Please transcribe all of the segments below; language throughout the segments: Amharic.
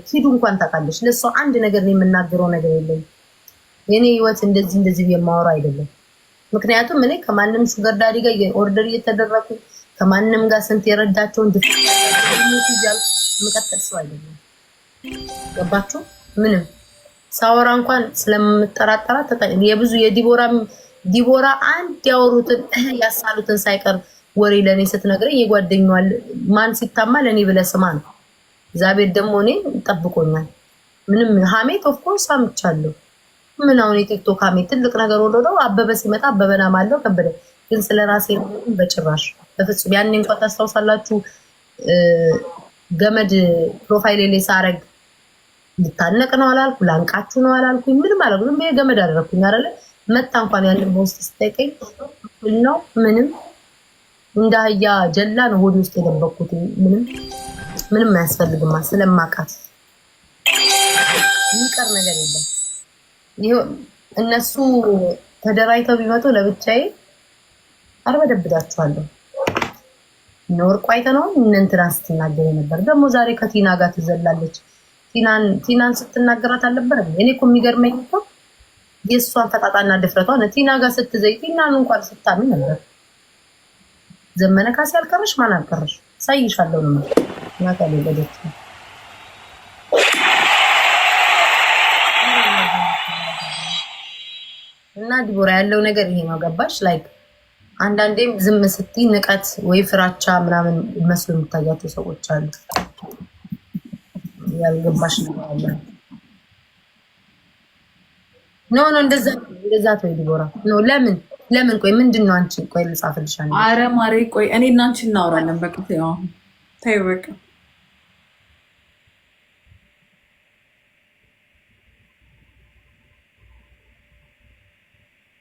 ኪዱ እንኳን ታውቃለች። ለእሷ አንድ ነገር ነው የምናገረው ነገር የለኝም። የኔ ህይወት እንደዚህ እንደዚህ የማወራው አይደለም። ምክንያቱም እኔ ከማንም sugar daddy ጋር order እየተደረኩ ከማንም ጋር ስንት የረዳቸውን እያልኩ የምቀጥል ሰው አይደለም። ገባችሁ? ምንም ሳወራ እንኳን ስለምጠራጠራ የብዙ የዲቦራ ዲቦራ አንድ ያወሩትን ያሳሉትን ሳይቀር ወሬ ለእኔ ስትነግረኝ የጓደኛዋል ማን ሲታማ ለእኔ ብለህ ስማ ነው። እግዚአብሔር ደግሞ እኔ ጠብቆኛል። ምንም ሀሜት of course አምቻለሁ። ምን አሁን የቲክቶክ ሀሜት ትልቅ ነገር ወሎ ነው። አበበ ሲመጣ አበበና ማለው ከበደ ግን ስለ ራሴ በጭራሽ በፍጹም። ያኔ እንኳን ታስታውሳላችሁ ገመድ profile ላይ ሳረግ ልታነቅ ነው አላልኩ፣ ላንቃችሁ ነው አላልኩኝ፣ ምንም አላልኩ። ዝም ብዬ ገመድ አደረግኩኝ አይደለ? መታ እንኳን ያንን በውስጥ ስጠይቀኝ ነው ምንም እንደ አህያ ጀላ ነው ሆዴ ውስጥ የደበቅኩት። ምንም ምንም አያስፈልግማ ስለማውቃት የሚቀር ነገር የለም። ይሄ እነሱ ተደራጅተው ቢመጡ ለብቻዬ አርበደብዳችኋለሁ። እነ ወርቁ አይተነው እነ እንትና ስትናገር ነበር። ደግሞ ዛሬ ከቲና ጋር ትዘላለች። ቲናን ስትናገራት አልነበረም? እኔ እኮ የሚገርመኝ እኮ የእሷን ፈጣጣና ድፍረቷ ቲና ጋር ስትዘይ ቲናን እንኳን ስታሚ ነበር። ዘመነ ካሴ አልቀረሽ ማን አልቀረሽ? ሳይሻለሁ ነው እናት ያልወለደች እና ዲቦራ ያለው ነገር ይሄ ነው። ገባሽ? Like አንዳንዴም ዝም ስትይ ንቀት ወይ ፍራቻ ምናምን መስሎ የሚታያቸው ሰዎች አሉ። ያልገባሽ ነገር አለ። No, no፣ እንደዛ እንደዛ ተወይ ዲቦራ። No፣ ለምን ለምን? ቆይ ምንድን ነው አንቺ? ቆይ ልጻፍልሽ። አረ ማሬ ቆይ እኔ እና አንቺ እናወራለን። በቃ ተይው ተይው በቃ።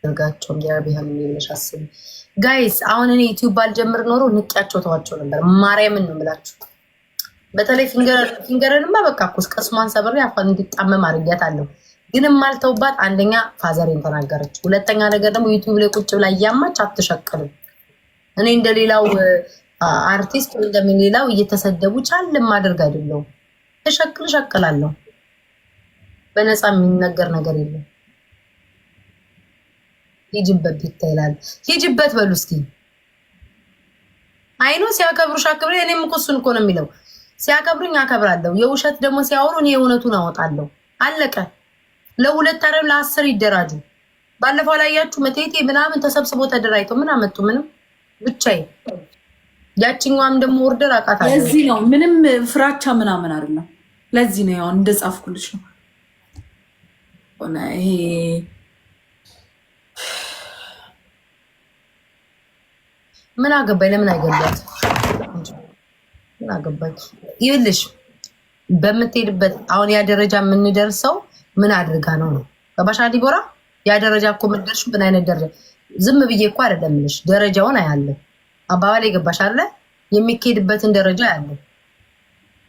አድርጋቸው ቢያብያም የሚልሽ አስቢ guys። አሁን እኔ ዩቲዩብ ባልጀምር ኖሮ ንቂያቸው ተዋቸው ነበር። ማርያምን ነው የምላችሁ። በተለይ ፊንገርንማ በቃ እኮ ቅስሟን ሰብሬ አፏን እንዲጣመም አድርጊያታለሁ። ግን የማልተውባት አንደኛ ፋዘሬን ተናገረች፣ ሁለተኛ ነገር ደግሞ ዩቲዩብ ላይ ቁጭ ብላ እያማች አትሸቅልም። እኔ እንደሌላው አርቲስት ወይ እንደሌላው እየተሰደቡ ቻል ማድረግ አይደለሁም። ተሸክል እሸቅላለሁ። በነፃ የሚነገር ነገር የለም። ሂጅበት ቢታ ይላል። ሂጅበት በሉ እስኪ። አይኖ ሲያከብሩሽ አክብሬ። እኔም እኮ እሱን እኮ ነው የሚለው። ሲያከብሩኝ አከብራለሁ። የውሸት ደግሞ ሲያወሩ እኔ የእውነቱን አወጣለሁ። አለቀ። ለሁለት አረብ ለ10 ይደራጁ። ባለፈው ላያችሁ መቴቴ ምናምን ተሰብስቦ ተደራጅተው ምን አመጡ? ምንም ብቻዬን። ያችኛዋም ደግሞ order አውቃታለሁ። ለዚህ ነው ምንም ፍራቻ ምናምን አይደለም። ለዚህ ነው ያው እንደጻፍኩልሽ ነው ሆነ ይሄ ምን አገባኝ? ለምን አይገባት? ምን አገባኝ? ይኸውልሽ በምትሄድበት አሁን ያ ደረጃ የምንደርሰው ምን አድርጋ ነው ነው ገባሽ ዲቦራ? ያ ደረጃ እኮ የምንደርሽው ምን አይነት ደረጃ? ዝም ብዬ እኮ አይደለም እምልሽ፣ ደረጃውን አያለሁ። አባባል የገባሽ አይደለ? የሚካሄድበትን ደረጃ ያለው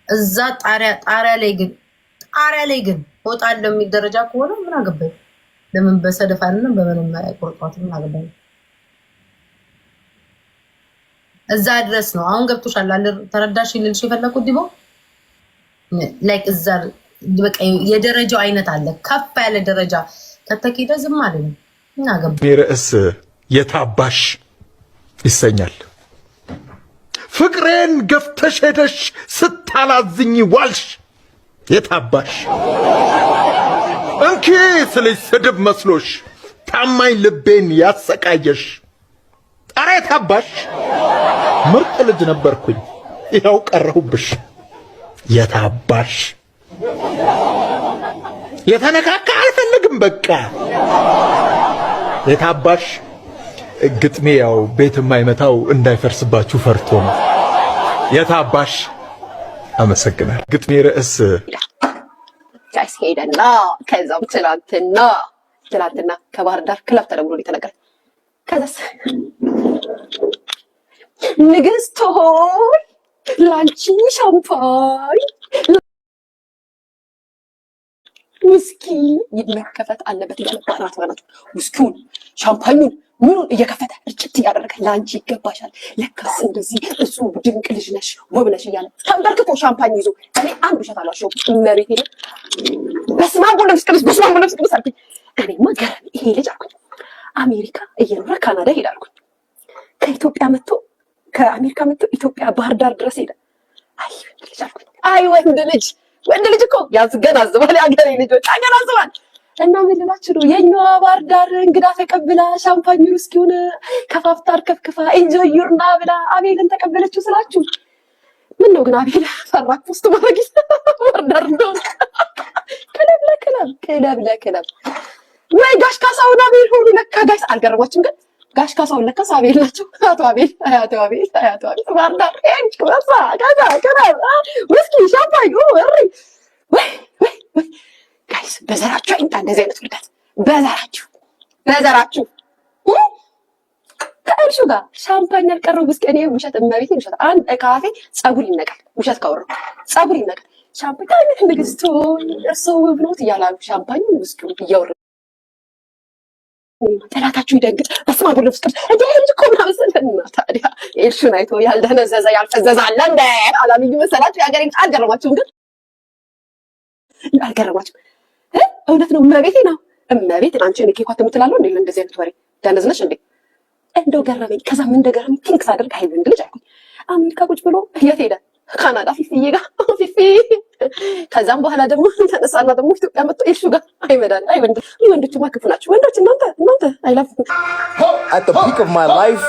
እዛ ጣሪያ ጣሪያ ላይ ግን ጣሪያ ላይ ግን እወጣለሁ የሚል ደረጃ ከሆነ ምን አገባኝ? ለምን በሰደፍ አይደለም በምንም አይቆርጧትም። ምን አገባኝ? እዛ ድረስ ነው። አሁን ገብቶሻል አይደል? ተረዳሽ ልልሽ የፈለኩት ዲቦ like እዛ በቃ የደረጃው አይነት አለ። ከፍ ያለ ደረጃ ከተኬደ ዝም አለ እና ገባ ርዕስ የታባሽ ይሰኛል። ፍቅሬን ገፍተሽ ሄደሽ ስታላዝኝ ዋልሽ የታባሽ እንኪ ስልሽ ስድብ መስሎሽ ታማኝ ልቤን ያሰቃየሽ ኧረ የታባሽ ምርጥ ልጅ ነበርኩኝ ይኸው ቀረሁብሽ የታባሽ የተነካካ አልፈልግም በቃ የታባሽ ግጥሜ ያው ቤት የማይመታው እንዳይፈርስባችሁ ፈርቶ ነው። የታባሽ አመሰግናለሁ። ግጥሜ ርዕስ Guys ሄደና ከዛም ትናንትና ትናንትና ከባህር ዳር ክለብ ተደውሎ የተነገረ ከዛስ ንግስት ሆይ ላንቺ ሻምፓኝ ውስኪ መከፈት አለበት እያለ በአናት በአናቱ ውስኪውን ሻምፓኙን ምኑን እየከፈተ እርጭት እያደረገ ለአንቺ ይገባሻል፣ ለካስ እንደዚህ እሱ ድንቅ ልጅ ነሽ፣ ውብ ነሽ እያለ ተንበርክኮ ሻምፓኝ ይዞ፣ እኔ አንድ ውሸት አልዋሸሁም። እመቤቴ ነው። በስመ አብ ወወልድ ወመንፈስ ቅዱስ፣ በስመ አብ ወወልድ ወመንፈስ ቅዱስ አልኩኝ። እኔማ ገረመኝ። ይሄ ልጅ አልኩኝ አሜሪካ እየኖረ ካናዳ ሄደ አልኩኝ። ከኢትዮጵያ መጥቶ፣ ከአሜሪካ መጥቶ ኢትዮጵያ ባህር ዳር ድረስ ሄደ። አይ ወንድ ልጅ አልኩኝ። አይ ወንድ ልጅ፣ ወንድ ልጅ እኮ ያስገናዝባል። የአገሬ ልጆች ያገናዝባል። እና ምን ልላችሁ ነው? የኛዋ ባህር ዳር እንግዳ ተቀብላ ሻምፓኙን ውስኪውን ከፋፍታ አርከፍክፋ enjoy your ና ብላ አቤልን ተቀበለችው ስላችሁ፣ ምን ነው ግን አቤል ፈራክ post ማድረግ ባህር ዳር እንደሆነ? ክለብ ለክለብ፣ ክለብ ለክለብ ወይ ጋሽ ካሳሁን አቤል ሆኑ ለካ። Guys፣ አልገረማችሁም? ግን ጋሽ ካሳሁን ለካስ አቤል ናቸው። አቶ አቤል፣ አቶ አቤል፣ አቶ አቤል ባህር ዳር ሄድክ፣ ከዛ ክለብ ውስኪ ሻምፓኝ እሪ ወይ ወይ ወይ። Guys፣ በዘራችሁ አይምጣ እንደዚህ አይነት ውልደት፣ በዘራችሁ፣ በዘራችሁ። ከእርሹ ጋር ሻምፓኝ ያልቀረው ውስኪ። እኔ ውሸት፣ እመቤቴ ውሸት፣ አንድ ካፌ ፀጉር ይነቃል። ውሸት ካወራሁ ፀጉር ይነቃል። ሻምፓኝ ታይነት ንግስት ሆይ እርስዎ ውብ ኖት እያላሉ ሻምፓኝ ውስኪውን እያወረዱ ጠላታችሁ ይደንግጥ። በስመ አብ ወወልድ ወመንፈስ ቅዱስ እንደ ልጅ እኮ ምናምን ስል እና ታዲያ ኤልሹን አይቶ ያልደነዘዘ ያልፈዘዘ አለ እንደ አላሉኝ መሰላችሁ? የሀገሬ አልገረማችሁም? ግን አልገረማችሁም? እውነት ነው። እመቤቴ ነው። እመቤቴ አንቺ እኔ ኬኳ ትምትላለሁ እንዴ? እንደዚህ አይነት ወሬ ደነዝነሽ እንዴ? እንደው ገረመኝ። ከዛ ምን እንደገረመኝ think ሳደርግ አይ ወንድ ልጅ አልኩኝ። አሜሪካ ቁጭ ብሎ የት ሄደ? ካናዳ ፊፊዬ ጋር ፊፊ። ከዛም በኋላ ደግሞ ተነሳና ደግሞ ኢትዮጵያ መጥቶ ኤልሹ ጋር። አይ መዳን፣ አይ ወንድ። ወንዶችማ ክፉ ናቸው። ወንዶች እናንተ፣ እናንተ I love At the peak of my life,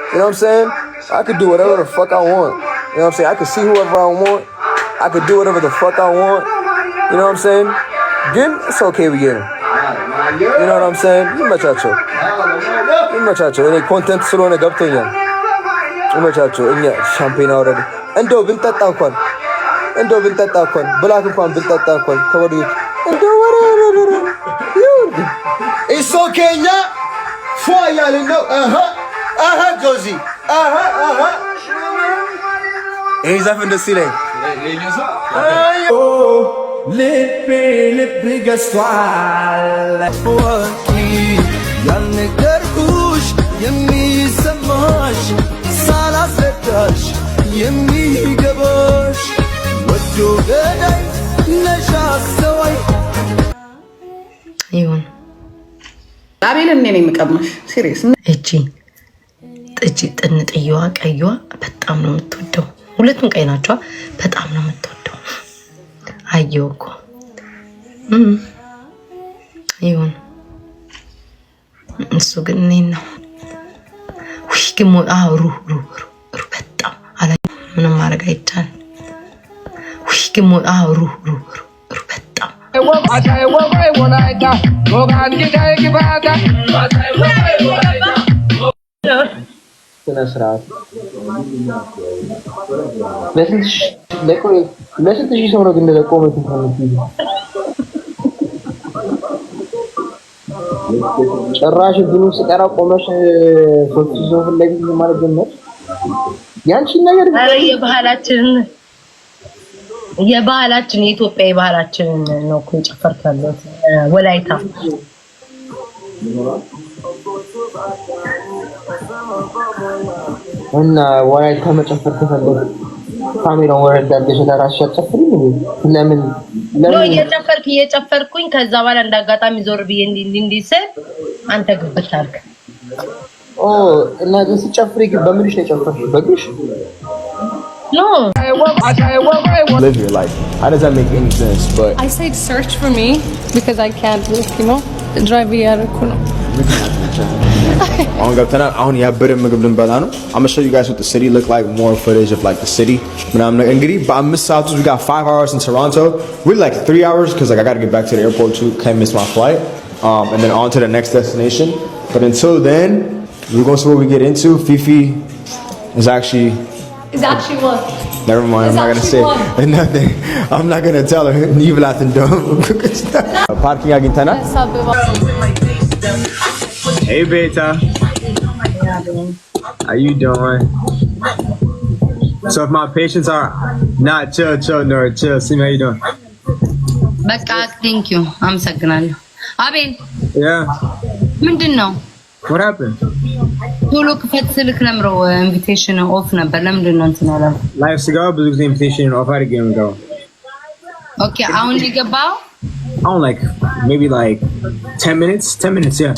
you know what I'm saying? I could do whatever the fuck I want. You know what I'm saying? I could see whoever I want. I could do whatever the fuck I want. You know what I'm saying? ግን it's okay ብዬ ነው። You know what I'm saying? ይመቻቸው፣ ይመቻቸው። እኔ content ስለሆነ ገብቶኛል። ይመቻቸው። እኛ ሻምፔን አውረድ እንደው ብንጠጣ እንኳን፣ እንደው ብንጠጣ እንኳን፣ black እንኳን ብንጠጣ እንኳን ከወዲህ እንደው ወረ ይሁን። It's okay፣ እኛ ፏ እያልን ነው። አሀ አሀ ጆዚ አሀ አሀ። ይሄ ዘፈን ደስ ይለኝ። ልቤ ልብ ገዝቷል። ወቂ ያልነገርኩሽ የሚሰማሽ፣ ሳላስረዳሽ የሚገባሽ፣ ወዶ ገዳይ ነሽ አስተዋይ። ይሁን። አቤል እኔ ነኝ የምቀማሽ። Serious። እቺ እቺ ጥንጥየዋ ቀይዋ በጣም ነው የምትወደው። ሁለቱም ቀይ ናቸዋ። በጣም ነው የምትወደው። አየው እኮ። ይሁን። እሱ ግን እኔን ነው። ውይ ግን አዎ ሩ ሩ ሩ ሩ በጣም አላ ምንም ማድረግ አይቻልም። ውይ ግን አዎ ሩ ሩ ሩ ሩ በጣም። ስነ ስርዓት። ለስንት ሺህ ሰው ነው ግን እንደዛ ቆመሽ እንኳን የምትይዘው? ጭራሽ እንትኑን ስጠራ ቆመሽ 3000 ሰው ፊት ለፊት ማለት ጀመርሽ። ያንቺን ነገር ኧረ የባህላችንን፣ የባህላችን፣ የኢትዮጵያ የባህላችንን ነው እኮ የጨፈርኩ ያለሁት፣ ወላይታ። እና ወላይታ መጨፈር ከፈለግ ካሜራውን ወረድ አድርገሽ ለራስሽ አትጨፍሪም እንዴ? ለምን? No። ለምን? እየጨፈርክ እየጨፈርኩኝ ከዛ በኋላ እንዳጋጣሚ ዞር ብዬ እንዲህ እንዲህ እንዲህ ስል አንተ ግብት አልክ። ኦ፣ እና ግን ስትጨፍሪ ግን በምንሽ ነው የጨፈርሽው? በእግርሽ? No. Live here, like, how does that make any sense? But I said search for me because I can't drive እያደረኩ ነው። አሁን ገብተናል። አሁን ያበደ ምግብ ልንበላ ነው። I'm gonna show you guys what the city look like, more footage of like the city ምናምን ነገር። እንግዲህ በ5 ሰዓት ውስጥ we got 5 hours in Toronto. Really like 3 hours because like I gotta get back to the airport too. Can't miss my flight. And then on to the next destination. But until then, we're gonna see what we get into. Fifi is actually Is actually what? Never mind. I'm Is not gonna actually say what? nothing. I'm not gonna tell her. ይብላት እንደውም parking አግኝተናል። ሳብባ። Hey Beta. How you doing? So if my patients are not chill, chill, no, chill. See me, how you doing? በቃ thank you፣ አመሰግናለሁ። አቤል። Yeah. ምንድን ነው? What happened? ቶሎ ክፈት ስልክ ለምረው invitation off ነበር። ለምንድን ነው እንትን ያለው? Live ስገባ ብዙ ጊዜ invitation off አድርጌ ነው የምገባው። Okay፣ አሁን የገባው? አሁን like maybe like 10 minutes, 10 minutes, yeah.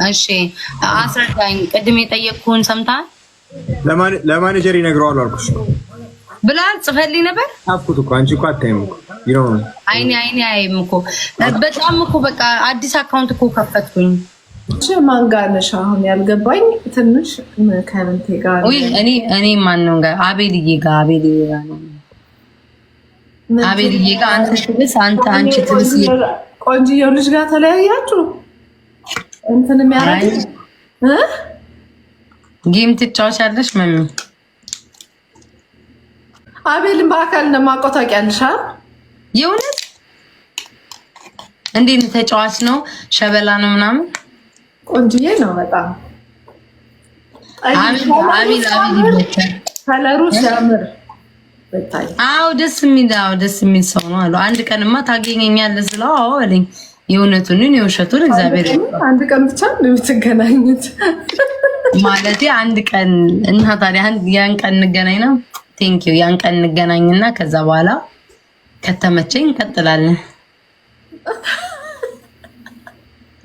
እሺ አስረዳኝ። ቅድም የጠየቅኩህን ሰምተሃል? ለማኔጀር ይነግረዋል አልኩሽ። ብለሃል? ጽፈልኝ ነበር። ጻፍኩት እኮ፣ አንቺ እኮ አታይም እኮ፣ you don't አይኔ አይም እኮ በጣም እኮ፣ በቃ አዲስ account እኮ ከፈትኩኝ። ማን ጋር ነሽ አሁን? ያልገባኝ ትንሽ ከምንቴ ጋር። ውይ፣ እኔ ማን ነው ጋር? አቤልዬ ጋር ነው፣ አቤልዬ ጋር። አንተ ትብስ፣ አንተ አንቺ ትብስ። ቆንጅየው ልጅ ጋር ተለያያችሁ? እንትን የሚያደርግ እ Game ትጫወቻለሽ መሚ? አቤልን በአካል እንደማውቀው ታውቂያለሽ? የእውነት? እንዴት ነው? ተጫዋች ነው? ሸበላ ነው ምናምን? ቆንጅዬ ነው በጣም። አቤል አቤል አቤል ይመቻል። ከለሩ ሲያምር ብታይ። አዎ፣ ደስ የሚል ሰው ነው አሉ። አንድ ቀንማ ታገኘኛለህ ስለው አዎ አለኝ። የእውነቱን የውሸቱን እግዚአብሔር። አንድ ቀን ብቻ ነው የምትገናኙት? ማለቴ አንድ ቀን እና ታዲያ ያን ቀን እንገናኝ ነው። Thank you። ያን ቀን እንገናኝና ከዛ በኋላ ከተመቸኝ እንቀጥላለን።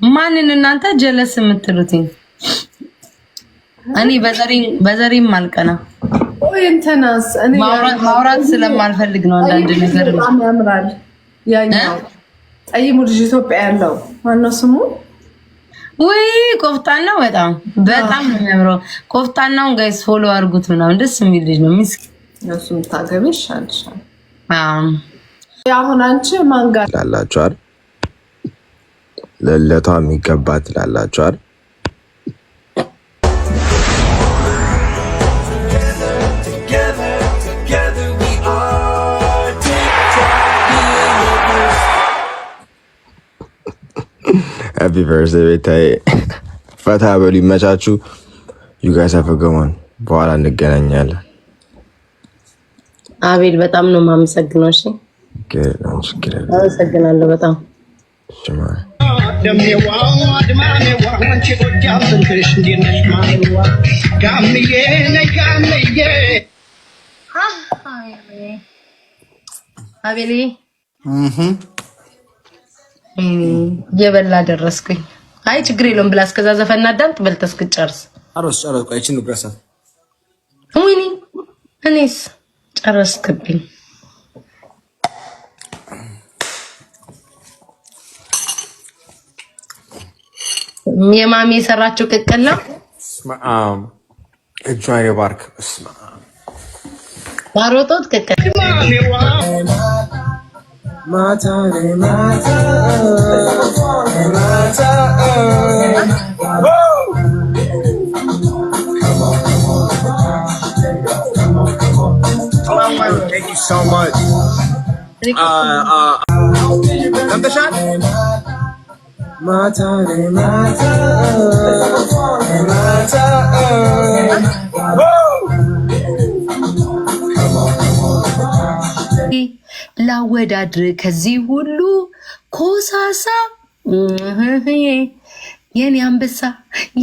ማንን እናንተ ጀለስ የምትሉትኝ? እኔ በዘሬም አልቀና። ቆይ እንትናስ እኔ ማውራት ስለማልፈልግ ነው አንዳንድ ነገር። በጣም ያምራል። ያኛው ጠይሙ ልጅ ኢትዮጵያ ያለው ማነው ስሙ? ውይ፣ ቆፍጣናው በጣም በጣም ነው የሚያምረው። ቆፍጣናውን guys follow አድርጉት ምናምን፣ ደስ የሚል ልጅ ነው። ሚስኪን። እሱ የምታገቢ ይሻልሻል። አሁን አንቺ ማን ጋር ትላላችኋል? ለለቷ የሚገባ ትላላችኋል? Together, together we are TikTok lovers. Happy birthday ቤታዬ። ፈታ በሉ፣ ይመቻችሁ። You guys have a good one። በኋላ እንገናኛለን። አቤል፣ በጣም ነው የማመሰግነው። እሺ። ችግር የለም። አመሰግናለሁ በጣም። እሺ ማለት ደሜዋ ድማሜዋ፣ አንቺ ጎጃም ስንትሽ እንዴት ነሽ ማሬዋ? ጋምዬ ነይ ጋምዬ። አቤል፣ እየበላ ደረስኩኝ። አይ፣ ችግር የለውም ብላ፣ እስከዛ ዘፈን አዳምጥ፣ በልተህ እስክትጨርስ። ጨረስ ጨረስ። ቆይ ይህችን ልጉረሳት። ወይኔ፣ እኔስ ጨረስክብኝ። የማሚ የሰራችው ቅቅል ነው። በስመ አብ፣ እጇን ይባርክ። በስመ አብ። ባሮጦት ቅቅል። ማታ ማታ ማታ። Thank you so much. ሰምተሻል? ማታ ማታ ማታ። ላወዳድር ከዚህ ሁሉ ኮሳሳ፣ የኔ አንበሳ፣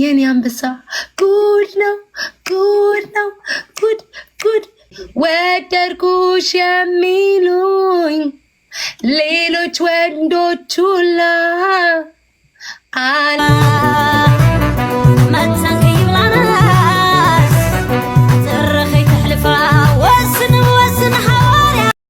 የኔ አንበሳ፣ ጉድ ነው፣ ጉድ ነው፣ ጉድ ጉድ። ወደድኩሽ የሚሉኝ ሌሎች ወንዶች ሁላ አላ